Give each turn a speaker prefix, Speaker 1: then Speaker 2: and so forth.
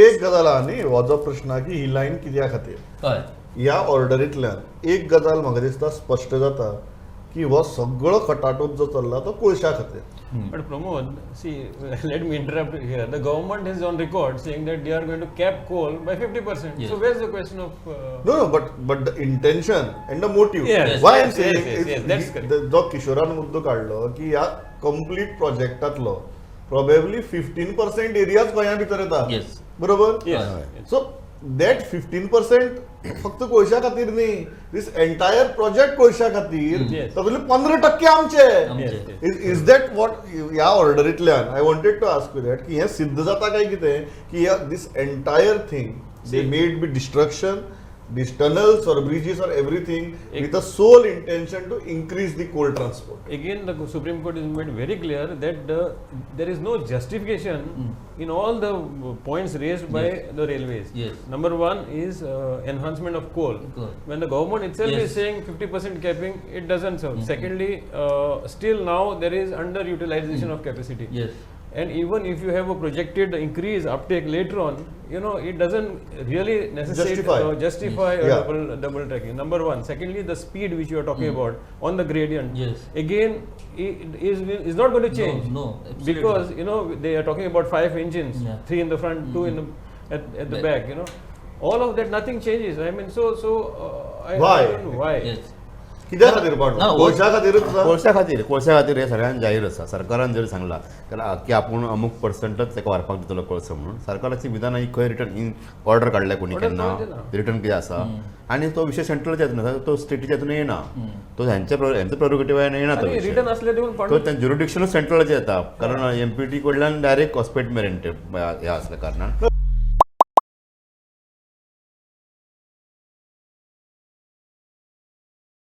Speaker 1: एक गजाल आहा न्ही, हो जो प्रश्न आहा की ही लायन कित्या खातीर, ह्या ऑर्डरींतल्यान एक गजाल म्हाका दिसता स्पश्ट जाता की हो सगळो खटाटोप जो चल्ला तो कोळशा खातीर.
Speaker 2: But Pramod, see, let me interrupt here. The government is on record saying that they are going to cap coal by 50%.
Speaker 3: Yes.
Speaker 2: So where's the question of?
Speaker 1: No, but the intention and the motive.
Speaker 2: Yes,
Speaker 1: Why I'm
Speaker 2: yes,
Speaker 1: saying
Speaker 2: yes,
Speaker 1: is
Speaker 2: yes, that's correct.
Speaker 1: जो किशोरान मुद्दो काडलो की ह्या complete प्रोजेक्टांतलो probably 15% एरियाच गोंया भितर येता. बरोबर.
Speaker 2: Yes.
Speaker 1: So that 15% फक्त कोळशा खातीर न्ही, दीस एंटायर प्रोजेक्ट कोळशा खातीर, तातूंतले 15% आमचे.
Speaker 3: आमचे.
Speaker 2: Yes.
Speaker 1: Is that what ह्या ऑर्डरींतल्यान I wanted to ask you that की हें सिद्ध जाता काय कितें की this entire thing they
Speaker 2: See.
Speaker 1: May it be destruction, these tunnels or bridges or everything with a sole intention to increase the coal transport.
Speaker 2: Again, the Supreme Court has made very clear that there is no justification in all the points raised by the railways. Number one is enhancement of coal.
Speaker 3: Coal.
Speaker 2: When the government itself is saying 50% capping, it doesn't serve. Secondly, still now there is underutilization of capacity. And even if you have a projected increase uptake later on, it doesn't really necessitate
Speaker 1: Justify.
Speaker 2: Justify a double tracking. Number one. Secondly, the speed which you are talking about on the gradient. Again, it is not going to change.
Speaker 3: No, absolutely.
Speaker 2: Because they are talking about 5 engines, 3 in the front, 2 in the at the back. All of that, nothing changes. I mean, so so.
Speaker 1: Why?
Speaker 2: I don't know why.
Speaker 1: कित्या खातीर पांडू?
Speaker 3: ना,
Speaker 1: कोळशा खातीरूच आसा?
Speaker 4: कोळशा खातीर, कोळशा खातीर हें सगळ्यांक जाहीर आसा. सरकारान जर सांगलां की आपूण अमूक पर्संटच ताका व्हरपाक दितलो कोळसो म्हणून, सरकाराची विधानां ही खंय रिटर्न इन ऑर्डर काडल्या कोणी
Speaker 2: Order
Speaker 4: केन्ना
Speaker 2: कोणी दिना.
Speaker 4: रिटर्न कितें आसा आनी तो विशय सेंट्रलाच्या हितून आसा, तो स्टेटीच्या हितून येना, तो हेंच्या प्रोरोगेटिव्हान येना तो
Speaker 2: आनी
Speaker 4: विशय.
Speaker 2: रिटर्न असले देखून
Speaker 4: तो
Speaker 2: पांडू
Speaker 4: ज्युरिडिक्शनूच सेंट्रलाचें येता, कारण एम पी टी कडल्यान डायरेक्ट हॉस्पेट मेरेन ते हें आसल्या कारणान.